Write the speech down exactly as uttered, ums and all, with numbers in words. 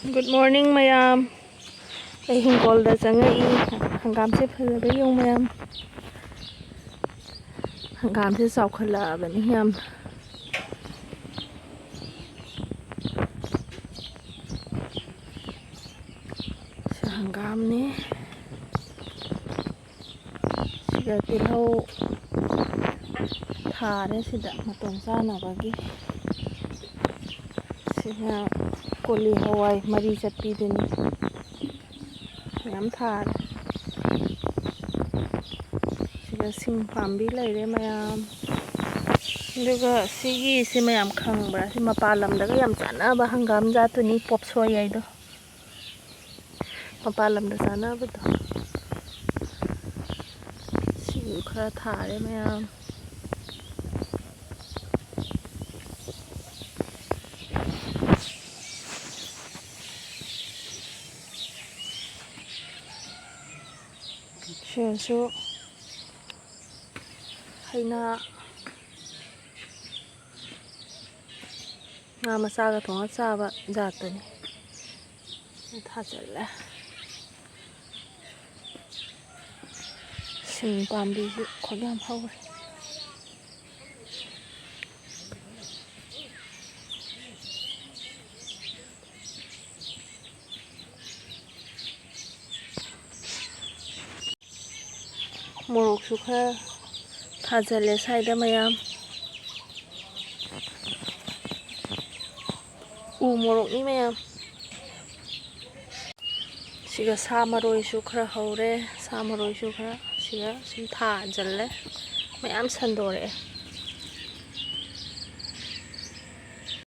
Good morning, ꯃꯌꯥꯝ꯫ ꯑꯩ ꯍꯤꯡꯒꯣꯜꯗ ꯆꯪꯉꯛꯏ꯫ ꯍꯪꯒꯥꯝꯁꯦ ꯐꯖꯕ ꯌꯦꯡꯉꯨ, ꯃꯌꯥꯝ꯫ ꯍꯪꯒꯥꯝꯁꯦ ꯆꯥꯎꯈꯠꯂꯛꯑꯕꯅꯤ ꯌꯥꯝ꯫ ꯁꯤ ꯍꯪꯒꯥꯝꯅꯤ꯫ ꯁꯤꯗ ꯇꯤꯜꯍꯧ ꯊꯥꯔꯦ, ꯁꯤꯗ ꯃꯇꯣꯟ ꯆꯥꯅꯕꯒꯤ꯫ ꯁꯤꯅ ꯀꯣꯂꯤ ꯍꯋꯥꯏ ꯃꯔꯤ ꯆꯠꯄꯤꯗꯨꯅꯤ꯫ ꯃꯌꯥꯝ ꯊꯥꯔꯦ꯫ ꯁꯤꯗ ꯁꯤꯡ ꯄꯥꯝꯕꯤ ꯂꯩꯔꯦ ꯃꯌꯥꯝ꯫ ꯑꯗꯨꯒ ꯁꯤꯒꯤꯁꯤ ꯃꯌꯥꯝ ꯈꯪꯕ꯭ꯔꯥ? ꯁꯤ ꯃꯄꯥꯟ ꯂꯝꯗꯒ ꯌꯥꯝ ꯆꯥꯅꯕ ꯍꯪꯒꯥꯝ ꯖꯥꯠꯇꯨꯅꯤ, ꯄꯣꯞ ꯁꯣꯏ ꯍꯥꯏꯗꯣ꯫ ꯃꯄꯥꯟ ꯂꯝꯗ ꯆꯥꯅꯕꯗꯣ꯫ ꯁꯤꯁꯨ ꯈꯔ ꯊꯥꯔꯦ ꯃꯌꯥꯝ꯫ ꯁꯤꯁꯨ ꯍꯩꯅꯥ꯫ ꯉꯥ ꯃꯆꯥꯒ ꯊꯣꯡꯉ ꯆꯥꯕ ꯖꯥꯠꯇꯨꯅꯤ꯫ ꯊꯥꯖꯤꯜꯂꯦ꯫ ꯁꯤꯡ ꯄꯥꯝꯕꯤꯁꯨ ꯈꯨꯌꯥꯝ ꯍꯧꯔꯦ꯫ ꯃꯣꯔꯣꯛꯁꯨ ꯈꯔ ꯊꯥꯖꯤꯜꯂꯦ ꯁ꯭ꯋꯥꯏꯗ ꯃꯌꯥꯝ꯫ ꯎ ꯃꯣꯔꯣꯛꯅꯤ ꯃꯌꯥꯝ꯫ ꯁꯤꯒ ꯁꯥ ꯃꯔꯣꯏꯁꯨ ꯈꯔ ꯍꯧꯔꯦ꯫ ꯁꯥ ꯃꯔꯣꯏꯁꯨ ꯈꯔ ꯁꯤꯒ ꯁꯨꯝ ꯊꯥꯖꯤꯜꯂꯦ꯫ ꯃꯌꯥꯝ ꯁꯟꯗꯣꯔꯛꯑꯦ꯫